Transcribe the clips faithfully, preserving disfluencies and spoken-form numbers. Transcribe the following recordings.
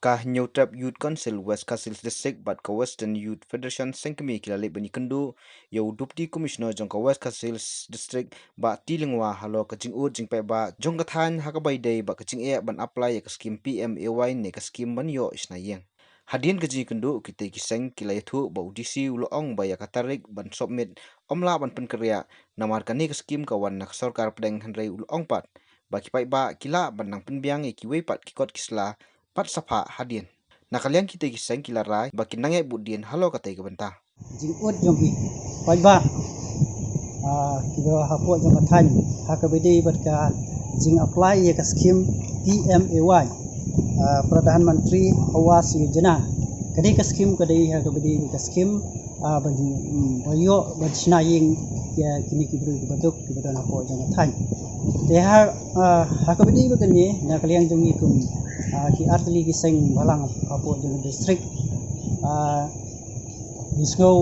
Ka Hynñiewtrep Youth Council West Khasi Hills District bad ka Western Youth Federation Sengkmie ki la leit ban ïakynduh ïa u Deputy Commissioner jong ka West Khasi Hills District, Bah T Lyngwa, halor ka jingud jingpaidbah jong ka thaiñ ha kaba ïadei bad ka jingeh ban apply ïa ka skim P M A Y ne ka skim ban ïoh shna ïing. Hadien ka jingïakynduh, kitei ki seng ki la ïathuh ba u D C u la ong ba ïa ka tarik ban submit ym lah ban pynkynriah namar kane ka skim ka wan na ka sorkar pdeng, hynrei u la ong pat ba ki paidbah ki lah ban nang pynbiang ïa kiwei pat ki kot ki sla pat sa phah hadien. Na ka liang kitei ki seng ki la rai ba kin nang ïaid bud dien halor katei ka bynta. Jingud jong ki paidbah, ah, kiba hapoh jong ka thaiñ ha kaba ïadei bad ka jing apply ïa ka skim P M A Y, ah, Pradhan Mantri Awas Yojana. Ka dei ka skim, ka dei ha kaba ïadei ka skim, ah, ba jing, mm, ba ïoh ban shna ïing ïa kine ki briew kiba duk kiba don hapoh jong ka thaiñ. Te ha, ah, ha kaba ïadei bad kane, na ka liang jong ngi kum, ah, ki artylli ki seng balang hapoh jong ka district, ah, ngi sngew,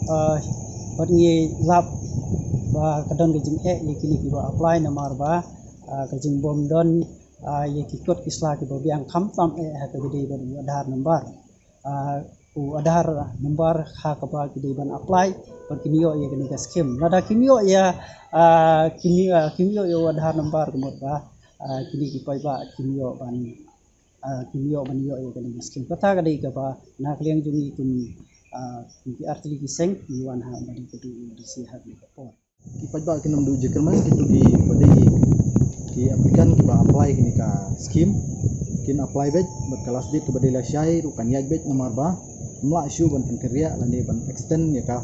ah, bad ngi lap ba ka don ka jingeh ïa kine kiba apply namar ba, ah, ka jingbym don, ah, ïa ki kot ki sla kiba biang, khamtam eh ha kaba ïadei bad u Aadhaar number. Ah, u Aadhaar number ha kaba ki dei ban apply bad kin ïoh ïa kane ka skim. Lada kim ïoh ïa, ah, kim ïoh, ah, kim ïoh ïa u Aadhaar number, ka mut ba, ah, kine ki paidbah kim ïoh ban, ah, kim ïoh ban ïoh ïa kane ka skim. Kata ka dei kaba na ka liang jong ngi kum, ah, kum ki artylli ki seng ngi wan ha ba dei ka D C ha kane ka por. Ki paidbah kin ym duh jingkyrmen, kito kiba dei ki applicant kiba apply kine ka skim kin apply beit, bad ka last date kaba dei lashai ruh kan ïaid beit namar ba ym lah shuh ban pynkynriah lane ban extend ïa ka,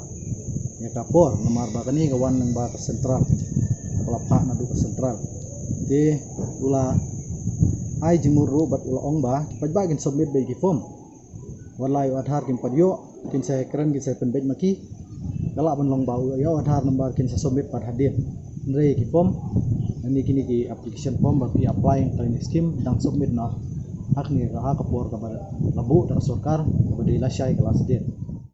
ïa ka por namar ba kane ka wan lyngba ka central, kaba la phah naduh ka central. Te u la ai jingmut ruh bad u la ong ba ki paidbah kin submit beit ki form. Wat la ïa u Aadhaar kim pat ïoh, kin sa kren, kin sa pynbeit ma ki. Ka lah ban long ba u, ïa u Aadhaar number kin sa submit pat hadien. Hynrei ki form, lane kine ki application form ba phi apply ïa kane ka skim, dang submit noh ha kane, ha ka por kaba la buh da ka sorkar, kaba dei lashai ka last date.